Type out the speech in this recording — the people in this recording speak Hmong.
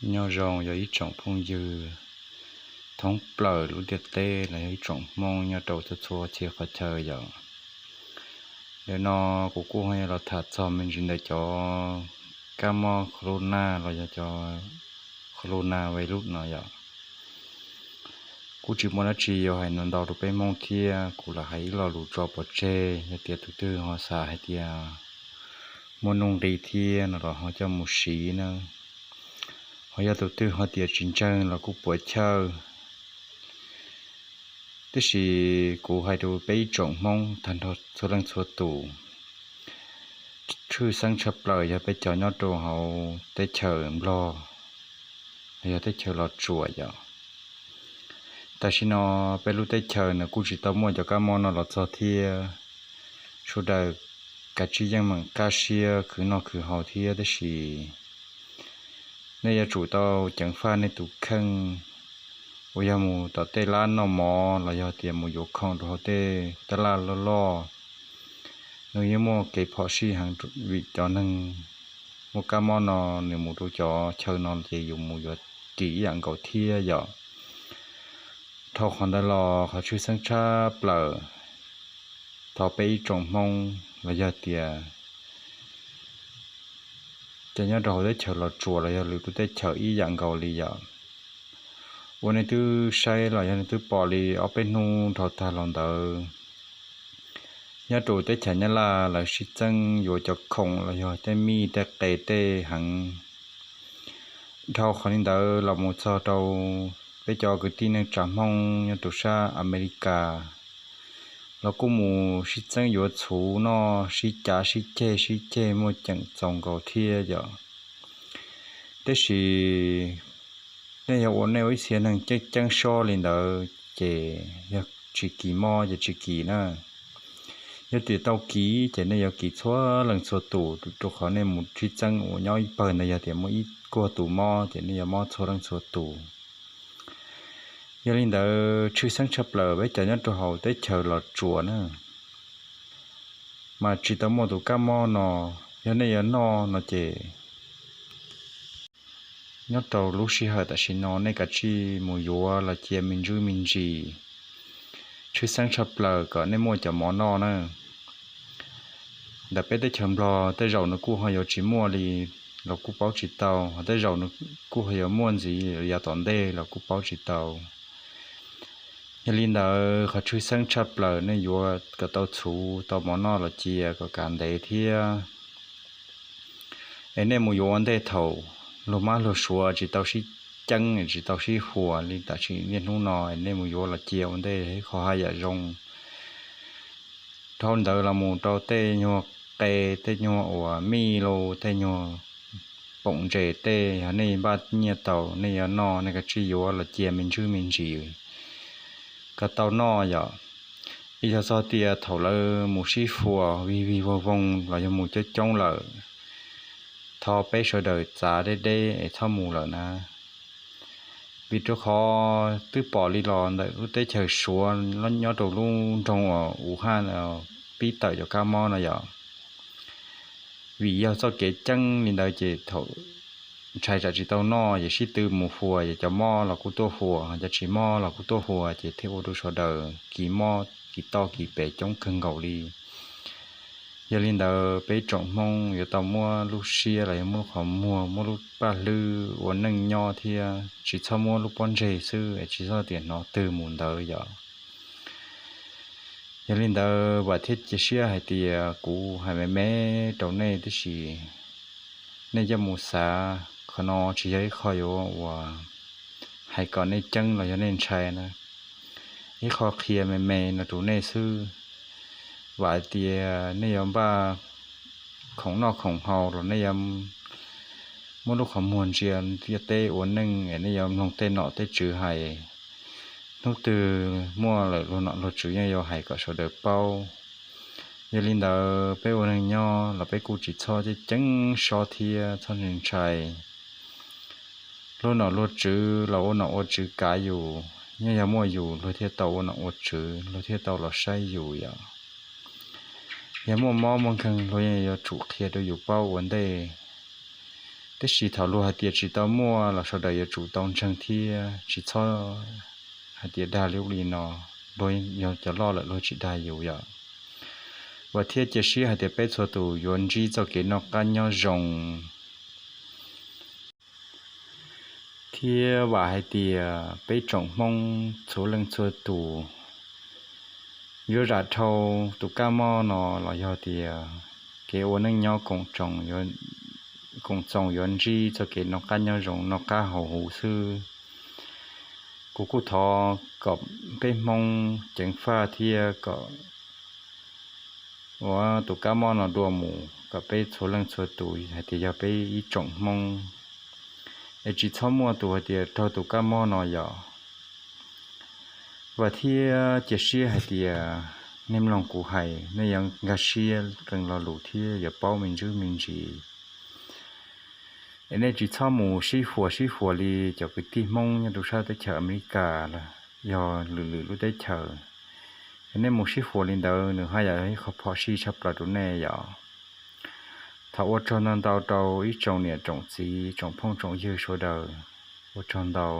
Nyob zoo yog ib tsoom phooj ywg thoob plaws lub ntiaj teb los yog ib tsoom Hmoob nyob rau txhua txhua txhia qhov chaw yom. Ntawm no kuv kuj ho yuav los tham txog me ntsis ntawm cov kab mob corona los yog cov corona virus no yom. Kuj tsis muaj dab tsi yuav hais ntau ntau rau peb Hmoob thiab, kuv lam hais ib lo lus tso pov tseg, yog tias tus twg ho xav hais tias muaj nuj nqis thiab no los ho coj mus siv na, ho yog tus twg ho tias tsis ntseeg los kuj puas chawj. Tiam sis kuv hais rau peb ib tsoom Hmoob tag nrho txhua leej txhua tus, tshwj xeeb tshaj plaws yog peb cov nyob rau hauv teb chaws Nplog, yog teb chaws Los Tsuas yom. Tam sim no peb lub teb chaws nws kuj tsis tau muaj cov kab mob no los txog thiab. Sawv daws kav tsij yeej meem kaj siab khwv noj khwv haus thiab, tiam sis nej yuav tsum tau ceev faj nej tus kheej uas yog mus tom tej lab noj mov los yog tias mus yuav khoom rau hauv tej taj laj loj loj. Nws yeej muaj kev phom sij heev vim cov neeg muaj kab mob no nws mus rau cov chaw no ces yus mus yuav ris ib yam nkaus thiab yom. Dhau qhov ntawd los qhov tshwj xeeb tshaj plaws, thov peb ib tsoom Hmoob los yog tias cov nyob rau hauv teb chaws Los Tsuas los yog lwm lub teb chaws ib yam nkaus li yom, uas nej twb saib los yog nej twb pom li ob peb hnub dhau tag los ntawd, nyob rau teb chaws Nyab Laj lawv sib txeeb yuav cov khoom los yog tej mij tej qe tej heev. Dhau qhov li ntawd los mus txog rau peb cov kwv tij neej tsa Hmoob nyob rau sab Amelikas los kuj mus sib txeeb yuav txhuv noj, sib cav sib ceg sib ceg muaj ceem txaus nkaus thiab yom. Tiam sis nej yog ua nej ua ib txhia neeg ceeb ceeb sob li ntawd ces yog tsis kis mob ces tsis kis na. Yog tias tau kis ces nej yuav kis txhua leej txhua tus, rau qhov nej mus sib txeeb uas nyob ib pawg ntawd yog tias muaj ib kuag tus mob ces nej yuav mob txhua leej txhua tus. Yog li ntawd tshwj xeeb tshaj plaws peb cov nyob rau hauv teb chaws Los Tsuas na, mas tsis tau muaj tus kab mob no. Yog nej yuav noj no ces nyob rau lub sij hawm tam sim no nej kav tsij mus yuav los cia me ntsuj me ntsis, tshwj xeeb tshaj plaws kom nej muaj cov mov noj na. Ntawm peb teb chaws Nplog tej zaum nws kuj ho yuav tsis muaj li los kuj paub tsis tau, ho tej zaum nws kuj ho yuav muaj ntxiv yav tom ntej los kuj paub tsis tau. Yog li ntawd qhov tshwj xeeb tshaj plaws nej yuav kom tau txhuv tau mov noj los cia kom kav ntev thiab. Es nej mus yuav ua ntej thaum luag mab luag suav tsis tau sib ceeb tsis tau sib huas li tam sim niaj hnub no, es nej mus yuav los cia ua ntej ib qho haj yam zoo. Dhau ntawd los mus rau tej nyuag qe, tej nyuag uas mij los tej nyuag poom ntses tej, yog nej npaj nyiaj tau nej yuav noj nej kav tsij yuav los cia me ntsuj me ntsis kom tau noj yom. Es yog txog tias thaum lawv mus sib huas vig vig voog voog los yog mus coob coob lawm, thov peb sawv daws txav deb deb es txhob mus lawm na. Vim rau qhov twb pom li los ntawm lub teb chaws Suav nyob rau lub nroog uas Wuhan pib tawm cov kab mob no yom. Vim yog txoj kev ceeb li ntawd ces thaum ntshai tsam tsis tau noj ces sib tw mus huas, ces cov mob los kuj tuaj huas, cov tsis mob los kuj tuaj huas, ces thiaj ua rau sawv daws kis mob kis toj kis pes coob kawg nkaus li. Yog li ntawd peb tsoom Hmoob yuav tau muab lub siab los yog muab lub qhov muag muab lub paj hlwb ua neej nyob thiab tsis txhob muab lub pob ntseg xwb es tsis txhob tias hnov twg mus ntawd yom. Yog li ntawd vam thiab cia siab hais tias kuv hais me me rau nej tib si, nej coj mus xav, qhov no tsis yog ib qho yuav uas hais kom nej ceeb los yog nej ntshai na. Ib qho qhia me me no rau nej xwb. Vam tias nej yuav npaj khoom noj khoom haus los nej yuav muab lub qhov muag ntsia ntiaj teb ua neej es nej yuav mloog tej nom tej tswv hais. Hnub twg muaj lawm luag nom luag tswv yeej yuav hais kom sawv daws paub. Yog li ntawd peb ua neeg nyob los peb kuj tsis txhob ceeb ceeb sob thiab txhob ntshai ntshai. Luag nom luag tswv los ua nom ua tswv kav yus, yeej yog muaj yus luag thiaj tau ua nom ua tswv, luag thiaj tau los saib yus yom. Yog muaj mob muaj nkeeg luag yeej yuav tsum qhia rau yus paub ua ntej. Tab sis thaum luag hais tias tsis tau muaj los sawv daws yuav tsum tau ntseeg thiab tsis txhob hais tias dag li ub li no, luag yog cov loj lawm luag tsis dag yus yom. Vam thiab cia siab hais tias peb txhua tus yuav ntsib txoj kev noj qab nyob zoo. Thiab vam hais tias peb tsoom Hmoob txhua leej txhua tus yuav zam dhau tus kab mob no los yog tias kev ua neej nyob koom txoos yuav ntsib txoj kev noj qab nyob zoo noj qab haus huv xwb. Kuv kuj thov kom peb Hmoob ceev faj thiab kom ua tus kab mob no dua mus kom peb txhua leej txhua tus hais tias yog peb ib tsoom Hmoob es tsis txhob muaj tus hais tias raug tus kab mob no yom. Vam thiab cia siab hais tias nej mloog kuv hais nej yuav nkag siab qee lo lus thiab yuav paub me ntsis me ntsis. Es nej tsis txhob mus sib huas sib huas li cov kwv tij Hmoob nyob rau sab teb chaws Amelikas los yog lwm lwm lub teb chaws. Es nej mus sib huas li ntawd nws haj yam yog ib qho phom sij tshaj plaws rau nej yom. Thov ua tsaug ntau ntau rau ib tsoom niam tsoom txiv tsoom phooj tsoom ywg sawv daws. Ua tsaug ntau.